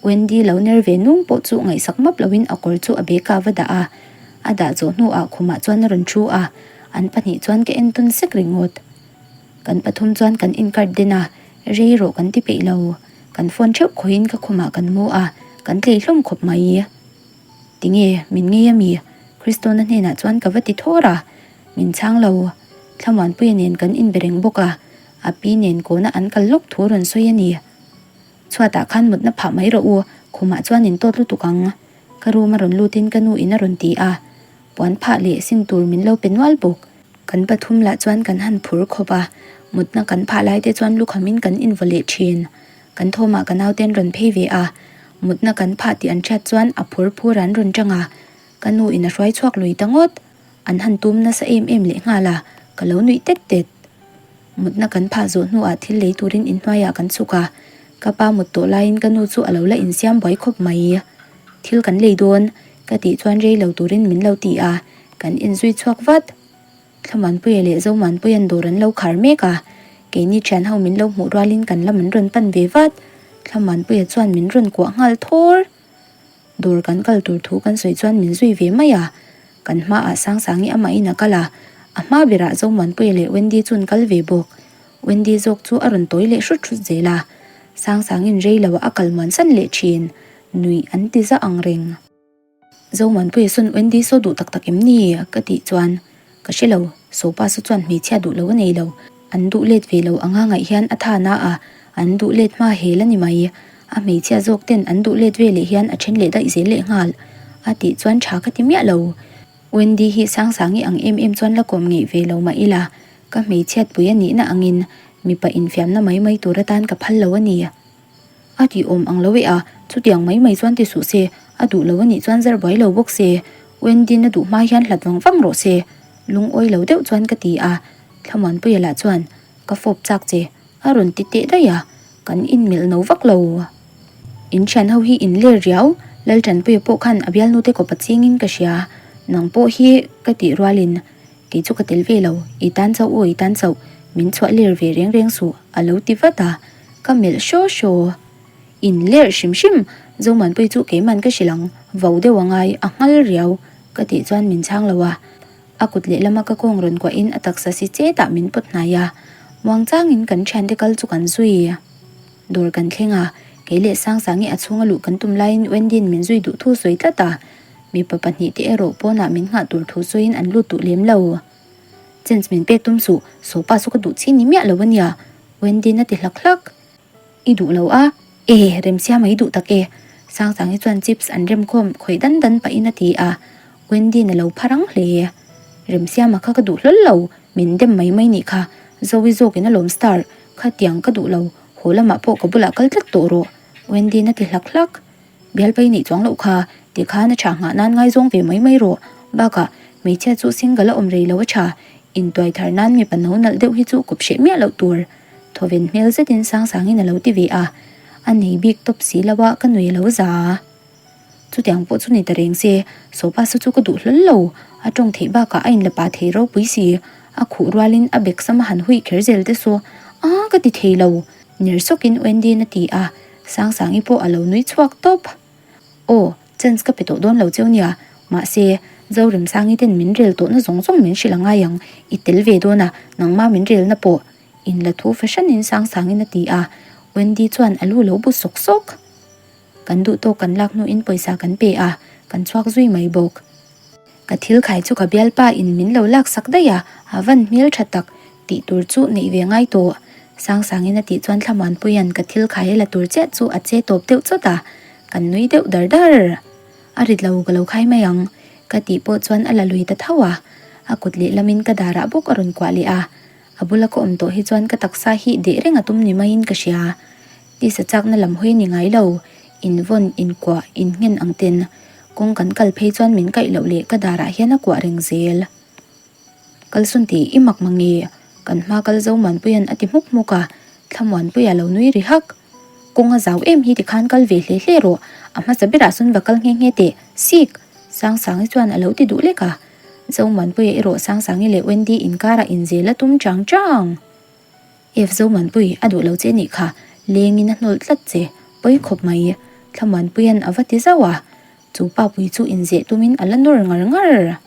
S1: Wendy lo ner ve nung pawh chu ngaihsak map loin a kawr chu a bag ah a va dah a, a dah zawh hnuah khumah chuan a rawn thu a, an pahnih chuan ka en tawn sek ringawt. Kan pathum chuan kan inkart den a, rei rawh kan ti peih lo. Kan phone theuh khawiin ka khumah kan mu a, kan tlei hlawm khawp mai. Tinge, min ngei a mi? Kristona hnenah chuan ka va ti thawr a, min chhang lo. Thlamuanpuia nen kan inbe reng bawk a, a pi nen kawna an kal lawk thu rawn sawi a ni. Chhuatah khan mutna phah mai rawh u, khumah chuan in tawt lutuk ang. Ka room a rawn lutin ka nu in a rawn ti a, puan phah leh sin tur min lo pe nual bawk. Kan pathum lah chuan kan han phur khawp a, mutna kan phah lai te chuan lukhamin kan invaw leh thin. Kan thawmah ka nauten rawn phei ve a, mutna kan phah tih an hriat chuan a phur phur an rawn tang a, ka nu in a hruai chhuak lui ta ngawt. An han tum nasa em em leh nghal a, ka lo nuih tet tet. Mutna kan phah zawh hnuah thil lei turin inhnuaiah kan chhuk a, ka pa mut tawh laiin ka nu chu a lo la insiam buai khawp mai. Thil kan lei dawn, ka tih chuan rei lo turin min lo ti a, kan inzui chhuak vat. Thlamuanpuia leh Zomuanpuia'n dawr an lo khar mek a, keini thian ho min lo hmuh rualin kan lam an rawn pan ve vat. Thlamuanpuia chuan min rawn kuah nghal thawr. Dawr kan kal tur thu kan sawi chuan min zui ve mai a, kan hmaah Sangsangi amahin a kal a, a hma berah Zomuanpuia leh Wendy chu an kal ve bawk. Wendy zawk chu a rawn tawi leh hrut hrut zel a, Sangsangi'n rei loah a kal muansan leh thin, nuih an ti za ang reng. Zomuanpuia sawn Wendy saw duh tak tak em ni? ka tih chuan ka hre lo, Sopa saw chuan hmeichhia duh lo a nei lo, an duh let ve lo anga ngaih hian a tha na a, an duh let hma hel a ni mai, a hmeichhia zawk ten an duh let ve leh hian a then leh daih zel leh nghal a tih chuan tha ka ti miah lo. Wendy hi Sangsangi ang em em chuan la kawm ngeih ve lo mah ila, ka hmeichhiatpui a nihna angin mipa infiamna mai mai tur atan ka phal lo a ni. A tih awm ang lo e a, chutiang mai mai chuan ti suh se, a duh lo a nih chuan zar buai lo bawk se, Wendy-n a duh hma hian hlat vang vang rawh se, lungawi lo deuh chuan ka ti a, Thlamuanpuia lah chuan, Ka fawp chak che, a rawn ti teh daih a, kan inmelh no vak lo. In thian ho hi in ler riau, Laltanpuia pawh khan a bialnute kawp a chingin ka hria, nang pawh hi ka tih rualin kei chu ka tel ve lo, i tan chauh aw i tan chauh, min chhuah ler ve reng reng suh, a lo ti vat a. Ka melh hraw hraw. In lerh hrim hrim, Zomuanpui chu keiman ka hrilh ang, vo deuh a ngai, a nghal riau, ka tih chuan min chhang lo a. A kut lehlama ka kawng rawn kuahin a taksa si chetah min pawt hnai a, muangchangin kan thiante kal chu kan zui. Dawr kan thleng a, kei leh Sangsangi a chhunga luh kan tum laiin Wendy'n min zui duh thu sawi tlat a, mipa pahnihte erawh pawnah min nghah tur thu sawiin an lut duh lem lo. Chance min pek tum suh, sopa chu ka duh chi ni miah lo a nia, Wendy'n a ti hlak hlak. I duh lo a? E, Remsiama i duh tak e. Sangsangi chuan chips an remkhawm khawih dan dan pahin a ti a, Wendy'n a lo pha rang hle. Remsiama kha ka duh hlawl lo, min dem mai mai nih kha. Zoe zawkin a lawm star, khatiang ka duh lo, haw lamah pawh ka bulah kal tlat tawh rawh, Wendy'n a ti hlak hlak. Bialpai neih chuang loh kha, tikhan a tha nghah nan ngaizawng ve mai mai rawh. Bakah, hmeichhia chu single a awm rei lo a tha, intuai thar nan mipa no nalh deuh hi chu kawp hreh miah loh tur. Thawven hmel zetin Sangsangin a lo ti ve a, a nei bik tawp si lo a, ka nui a lo za. Chutiang pawh chu ni ta reng se, Sopa sa chu ka duh hlawl lo, a tawng theih bakah a inla pa thei ropui si, a khuh rualin a bek sam a han huih kher zel te saw, Aa ka ti thei lo, ner sawkin Wendy'n a ti a, Sangsangi pawh a lo nui chhuak tawp. Aw, chance ka pe tawh dawn lo cheu nia, mahse, Zoremsangi ten min rel tawhna zawng zawng min hrilh a ngai ang, i tel ve dawn a, nangma min relna pawh inla thu fahranin Sangsangin a ti a, Wendy chuan a lu lo bu sawk sawk. Kan duh tawk kan lak hnuin pawisa kan pe a, kan chhuak zui mai bawk. Ka thil khai chu ka bialpa in min lo lak sak daih a, a van hmel tha tak tih tur chu neih ve ngai tawh. Sangsangin a tih chuan Thlamuanpuia'n ka thil khai a la tur chiah chu a che tawp deuh chawt a, kan nui deuh dar dar. A rit lo ka lo khai mai ang ka tih pawh chuan a la lui ta tho a, a kut lehlamin ka darah bawk a rawn kuah leh a, a bula ka awm tawh hi chuan ka taksa hi deh reng a tum ni maiin ka hria. Tisa chakna lam hawi ni ngai lo, invawn, inkuah, innghen ang ten kawng kan kal phei chuan min kaih loh leh ka darah hian a kuah reng zel. Kalsawn tih i mak mange, kan hma kal zo Muanpuia'n a ti hmuk hmuk a, Thlamuanpuia lo nui ri hak. Kawng a zau em hi tikhan kal ve hle hle rawh, a hmasa berah sawn va kal nghe nghe teh, sik! Sangsangi chuan a lo ti duh lek a. Zomuanpuia erawh Sangsangi leh Wendy inkarah inzel a tum chang chang. F Zomuanpui a duh lo che nih kha, lengin a hnawlh tlat che, pawi khawp mai. Thlamuanpuia'n a va ti zauh a, chu papui chu inzeh tumin a la nawr ngar ngar.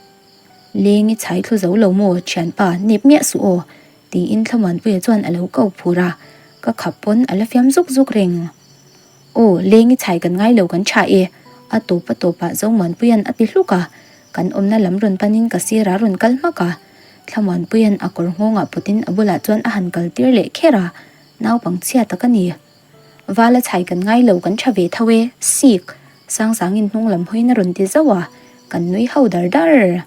S1: Leng i chhai thlu zo lo maw thianpa, nep miah suh aw, tiin Thlamuanpuia chuan a lo ko phur a, ka khap pawn a la fiam zuk zuk reng. Aw, leng i chhai kan ngai lo kan tha e, a tawp a tawpah Zomuanpuia'n a ti hluk a, kan awmna lam rawn panin ka sirah rawn kal hmak a. Thlamuanpuia'n a kawr nghawngah pawtin a bulah chuan a han kal tir leh kher a, naupang chhia tak a ni. Vala chhai kan ngai lo kan tha ve tho e, sik! Sangsangin hnung lam hawiin a rawn ti zauh a, kan nui ho dar dar.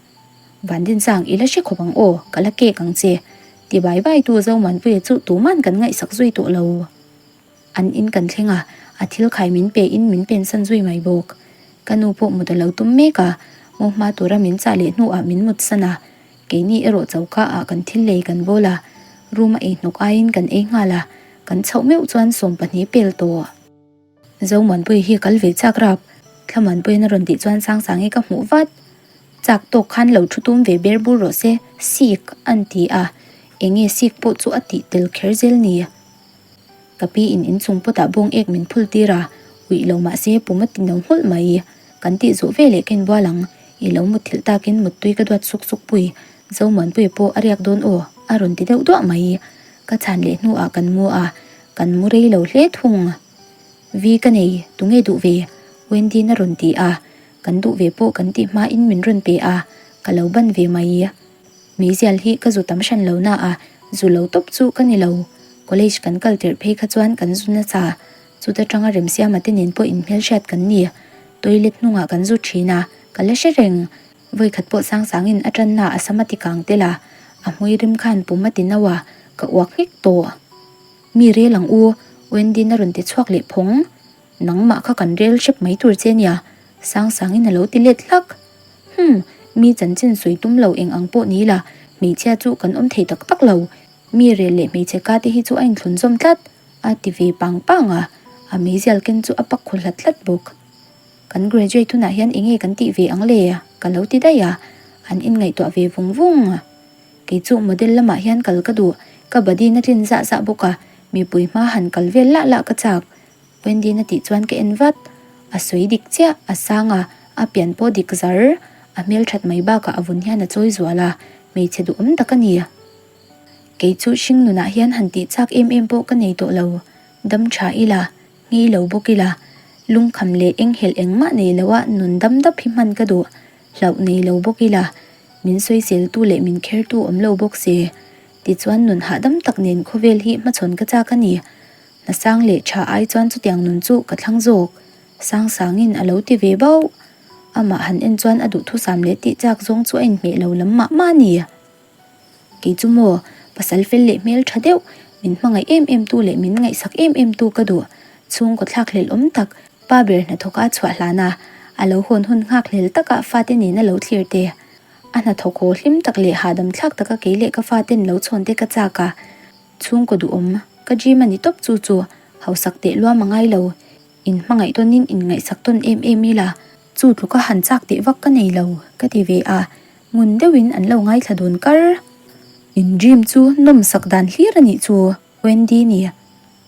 S1: Vandinsang i la hre khawp ang aw, ka la kek ang che. Ti bai bai tu Zomuanpuia chu tuman kan ngaihsak zui tawh lo. An in kan thleng a, a thil khai min pe in min pensan zui mai bawk. Ka nu pawh mut a lo tum mek a, ngaw hma tura min chah leh hnuah min mut san a, keini erawh choka ah kan thil lei kan bawl a, room a ei hnawk aiin kan ei nghal a, kan chhoh meuh chuan 12 pel tawh. Zomuanpuii hi kal ve chak rap, Thlamuanpuiin a rawn tih chuan Sangsangi ka hmuh vat. Chak tawk khan lo thu tum ve ber bur rawh se, sik an ti a, enge sik pawh chu a tih tel kher zel ni. Ka pi in inchung pawtah bawng ek min phul tir a, uih lo mah se pum a ti no nghulh mai. Kan tih zawh ve leh ka inbual ang, i lo mutthilh takin muttui ka duat suk suk pui, Zomuanpuia pawh a riak dawn aw, a rawn ti deuh duah mai. Ka chhan leh hnuah kan mu a, kan mu rei lo hle thung. Vi ka nei, tunge duh ve? Wendy'n a rawn ti a, kan duh ve pawh kan tih hmain min rawn pe a, ka lo ban ve mai. Meizial hi ka zu tam hran lo na a, zu lo tawp chu ka ni lo. College kan kal tirh phei kha chuan kan zu nasa. Chuta tanga Remsiama te nen pawh inhmelhriat kan ni. Toilet hnungah kan zu thin a, ka la hre reng. Vawikhat pawh Sangsangin a tanna a sam a ti kang tel a, a hmui rim khan pum a ti no a, ka uak nghek tawh. Mi rel ang u, Wendy-n a rawn ti chhuak leh phawng. Nangmah kha kan rel hrep mai tur che nia, Sangsangin a lo ti let hlak. Hum, mi chanchin sawi tum lo eng ang pawh ni la, hmeichhia chu kan awm thei tak tak lo. Mi rel leh hmeichhe ka te hi chu a inthlun zawm tlat, a ti ve pang pang a, a meizial ken chu a pak khaw hlat hlat bawk. Kan graduate hunah hian enge kan tih ve ang le? ka lo ti daih a, an inngaihtuah ve vung vung. Kei chu model lamah hian kal ka duh, ka body na tlin zah zah bawk a, mipui hma han kal vel lah lah ka chak. Wendy-na tih chuan ka en vat. A sawi dik chiah, a sang a, a pian pawh dik zar. A hmelthat mai bakah a vun hian a chawi zual a, hmeichhe duhawm tak a ni. Kei chu hring nunah hian han tih chak em em pawh ka nei tawh lo, dam tha ila, ngei lo bawk ila, lungkham leh enghelh engmah nei loa nun dam dap hi hman ka duh, hlauh nei lo bawk ila, min sawiseltu leh min khertu awm lo bawk se. Tichuan nun hahdam tak nen khawvel hi hmachhawn ka chak a ni. Hnasang leh tha ai chuan chutiang nun chu ka thlang zawk. Sangsangin a lo ti ve bauh. Amah han en chuan a duhthusam leh tih chak zawng chu a inhmeh lo lam mah mah a ni. Kei chu maw, pasal fel leh hmel tha deuh, min hmangaih em em tu leh min ngaihsak em em tu ka duh. Chhungkaw thlak hlelh awm tak, pa ber hnathawk a chhuah hlan a, a lo hawn hun nghak hlel taka fate nena lo thlir te. A hnathawk haw hlim tak leh hahdam thlak taka kei leh ka faten lo chhawn te ka chak a. Chhungkaw duhawm, ka dream a ni tawp chu chu, hausak teh luam a ngai lo. In hmangaih tawnin in ngaihsak tawn em em ila, chu tluka han chak teh vak ka nei lo, ka ti ve a, ngun deuhin an lo ngaithla dun kar. In dream chu nawmsak dan hlir a nih chu, Wendy ni.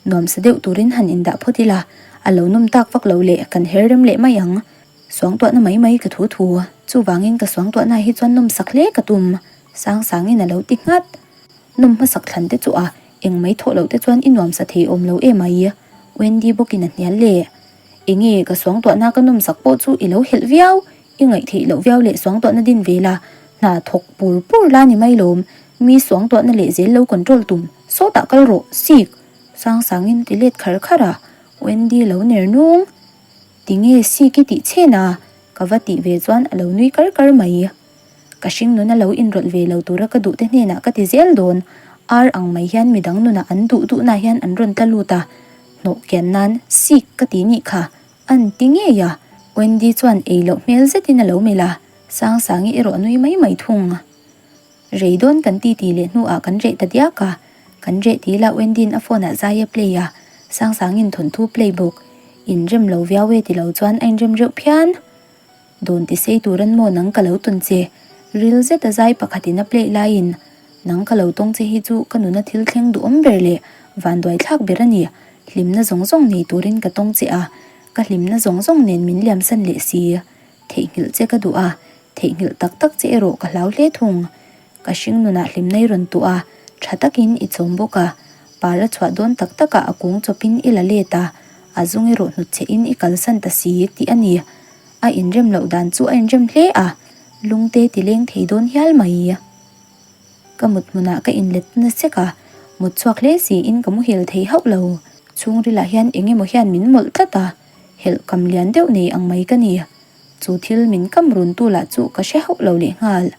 S1: Nuamsa deuh turin han indah phawt ila, a lo nawm tak vak lo leh kan her rem leh mai ang. Suangtuahna mai mai ka thu thu, chuvangin ka suangtuahna hi chuan nawmsak hle ka tum, Sangsangin a lo ti nghat. Nawm hmasak thlan te chu a, eng mai thawh loh te chuan i nuamsa thei awm lo em ai? Wendy bawkin a hnial le. Enge ka suangtuahna ka nawmsak pawh chu i lo helh viau, i ngaih theih loh viau leh suangtuahna din ve la, hna thawk pur pur la ni mai lawm, mi suangtuahna leh zel lo control tum, sawtah kal rawh, sik! Sangsangin a ti let khar khar a, Wendy lo ner nung. Tinge sik i tih chhen a? Ka va tih ve chuan a lo nui kar kar mai. Ka hring nuna lo inrawlh ve lo tura ka duhte hnenah ka ti zel dawn. Ar ang mai hian midang nunah an duh duhna hian an rawn tla lut a, hnawh kian nan sik ka ti nih kha, an ti ngei a. Wendy chuan ei loh hmel zetin a lo melh a, Sangsangi erawh a nui mai mai thung. Rei dawn kan ti ti leh hnuah kan reh ta diak a, kan reh ti ila Wendy'n a phone ah zai a play a, Sangsangi'n thawnthu play bawk. Inrem lo viau e ti lo chuan a inrem reuh phian. Dawn ti sei turan maw nang ka lo tawn che? Ril zet a zai pakhatin a play laiin, Nang ka lo tawng che hi chu ka nuna thil thleng duhawm ber leh vanduai thlak ber a ni. Hlimna zawng zawng nei turin ka tawng che a, ka hlimna zawng zawng nen min liamsan leh si. Theihnghilh che ka duh a, theihnghilh tak tak che erawh ka hlau hle thung. Ka hring nunah hlimna i rawn tuh a, tha takin i chawm bawk a. Par a chhuah dawn tak takah a kung chawpin i la let a, a zung erawh hnut chein i kalsan ta si tih a ni. A inrem loh dan chu a inrem hle a, lungte ti leng thei dawn hial mai. Ka mut hmunah ka inlet na sek a, mut chhuak hle siin ka muhil thei hauh lo. Chhungrilah hian eng emaw hian min mawlh tlat a, helh kam lian deuh nei ang mai ka ni. Chu thil min kam run tu lah chu ka hre hauh lo lehnghal.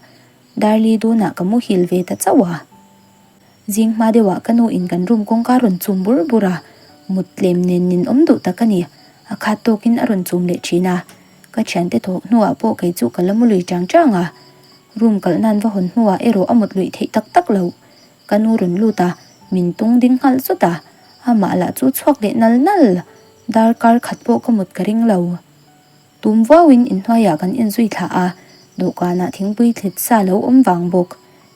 S1: Darli dunah ka muhil ve ta chauh a. Zing hma deuhah ka nu in kan room kawngka rawn chum bur bur a, mut tlem nen nin awm duh tak a ni. A khat tawkin a rawn chum leh thin a, ka thiante thawh hnuah pawh kei chu ka la mu lui chang chang a. Room kalh nan va hawn hnuah erawh a mut luih theih tak tak lo. Ka nu rawn lut a, min tung ding nghal zut a, amah lah chu chhuak leh nal nal. Darkar khat pawh ka mut ka ring lo. Tum vuauin inhnuaiah kan inzui thla a, dawhkanah thingpui thlit sa lo awm vang bawk.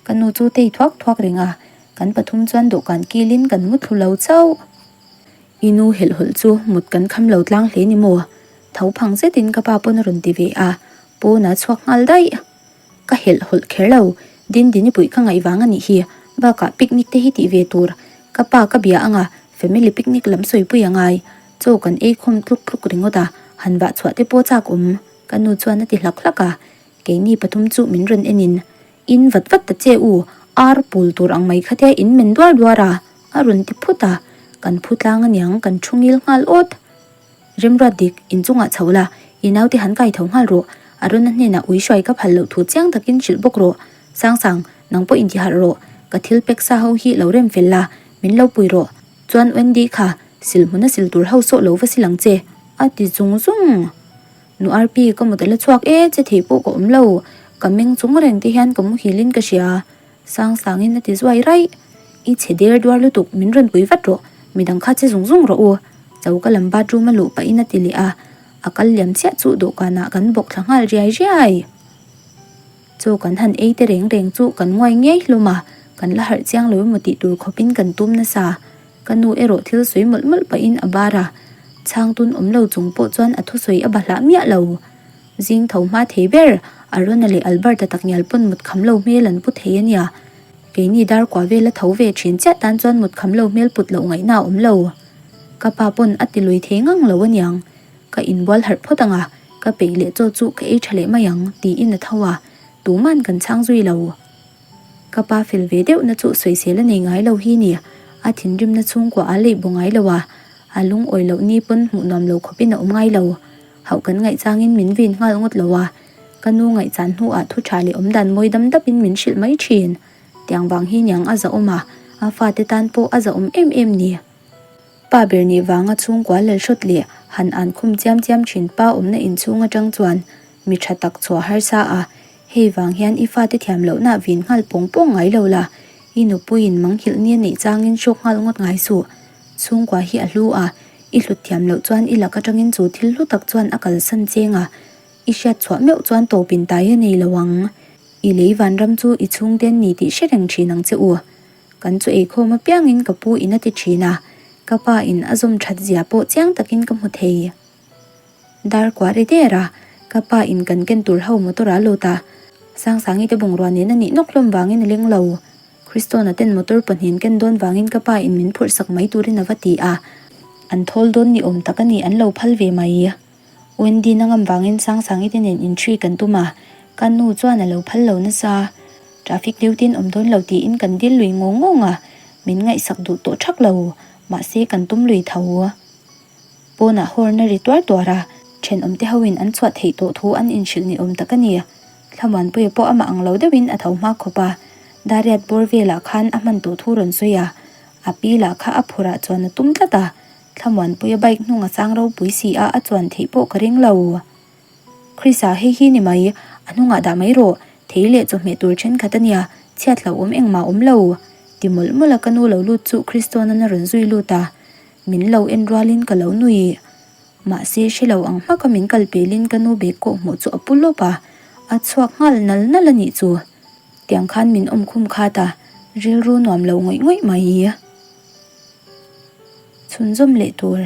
S1: Ka nu chu tei thuak thuak reng a, kan pathum chuan dawhkan kilin kan mu thlu lo chauh. I nu helh hawlh chu mut kan kham lo tlang hle ni maw? Tho phang zetin ka pa pawn a rawn ti ve a, pawn a chhuak nghal daih. Ka helh hawlh kher lo, Dindini puih ka ngaih vang a nih hi, bakah picnic te hi tih ve tur. Ka pa ka bia anga family picnic lam sawipui a ngai. Chaw kan ei khawm tluk tluk ringawt a, han vah chhuah te pawh chak awm, ka nu chuan a ti hlak hlak a. Keini pathum chu min rawn en in, In vat vat ta che u, ar pul tur ang mai khatia in men duar duar a, a rawn ti phut a, kan phu tlang aniang kan thu ngil nghal awt. Remruat dik, inchungah chho la, i naute han kai tho nghal rawh, Arona hnenah ui hruai ka phal loh thu chiang takin hrilh bawk rawh, Sangsang, nang pawh inti harh rawh, ka thil pek sa ho hi lo rem fel la, min lo pui rawh, chuan Wendy kha sil hmuna sil tur ho sawh lo va sil ang che, a ti zung zung. Nu Arpi, ka mut a la chhuak e, che thei pawh ka awm lo, ka meng chung reng te hian ka muhilin ka hria, Sangsangin a ti zuai raih. I chhe der duar lutuk, min rawn pui vat rawh, midang kha che zung zung rawh u, choka lam bathroom a luh pahin a ti leh a, a kal liam chiah chu dawhkanah kan bawk thla nghal riai riai. Chaw kan han ei te reng reng chu kan nguai ngei hlawm a, kan la harh chiang lo emaw tih tur khawpin kan tum nasa. Ka nu erawh thil sawi mawlh mawlh pahin a bar a, chhang tun awm lo chung pawh chuan a thusawi a bahlah miah lo. Zing tho hma thei ber. Arona leh Alberta takngial pawn mut kham lo hmel an pu thei a nia. Keini dar kua vela tho ve thin chiah tan chuan mut kham lo hmel put loh ngaihna a awm lo. Ka pa pawn a ti lui thei ngang lo aniang. Ka inbual harh phawt ang a, ka peih leh chaw chu ka ei tha leh mai ang, tiin a tho a, tuman kan chhang zui lo. Ka pa fel ve deuh na chu sawisel a nei ngai lo hi ni, a thinrimna chhungkua a leih bu ngai lo a, a lungawi loh ni pawn hmuh nuam lo khawpin a awm ngai lo. Hauh kan ngaihchangin min vin nghal ngawt lo a, ka nu ngaihchan hnuah thu tha leh awmdan mawi dam dapin min hrilh mai thin. Tiang vang hi niang a zahawm a, a fate tan pawh a zahawm em em ni. Pa ber nih vanga chhungkua lalhrawt leh han an khum chiam chiam thin pa awmna inchhung atang chuan mi tha tak chhuah harsa a, hei vang hian i fate thiam lohna vin nghal pawng pawng ngai lo la, i nupuiin manghilh nia neih changin hrawk nghal ngawt ngai suh. Chhungkua hi a hlu a, i hlut thiam loh chuan i lak atangin chu thil hlu tak chuan a kalsan cheng a, i hriat chhuah meuh chuan tawpin tai a nei lo ang. I lei vanram chu i chhungten ni tih hre reng thin ang che u. Kan chu eikhawm apiangin ka pu in a ti thin a, ka pa in a zawm that zia pawh chiang takin ka hmu thei. Dar kuah ri der a, ka pa in kan ken tur ho motor a lut a, Sangsangi te bungrua nen a nih nawk hlawm vangin a leng lo. Kristona ten motor pahnih an ken dawn vangin ka pa in min phurh sak mai turin a va ti a, an thawl dawn ni awm tak a ni an lo phal ve mai. Wendy na ngam vangin Sangsangi te nen inchhui kan tum a, ka nu chuan a lo phal lo nasa. Traffic duty in awm dawn lo tiin kan dil lui ngawng ngawng a, min ngaihsak duh tawh thak lo, mahse kan tum lui tho. Pawnah horn a ri tuar tuar a, thenawmte hoin an chhuah theih tawh thu an inhrilh ni awm tak a ni. Thlamuanpuia pawh amah ang lo deuhin a tho hma khawp a, Dariat bawr velah khan a hman tawh thu rawn sawi a, a pi lah kha a phurah chuan a tum tlat a, Thlamuanpuia bike hnung a sang ropui si a, a chuan theih pawh ka ring lo. Chrisa, hei hi ni mai, a hnungah dah mai rawh, thei leh chawhmeh tur thenkhat a nia, chhiat hlauhawm engmah awm lo. Ti mawlh mawlh a ka nu lo lut chu Christona a rawn zui lut a, min lo en rualin ka lo nui. Mahse hre lo ang hmaka min kal pelin ka nu bag kawh hmuh chu a pu lawp a, a chhuak nghal nal nal a nih chu. Tiang khan min awm khum khat a, rilru nuam lo ngawih ngawih mai. Chhunzawm leh tur.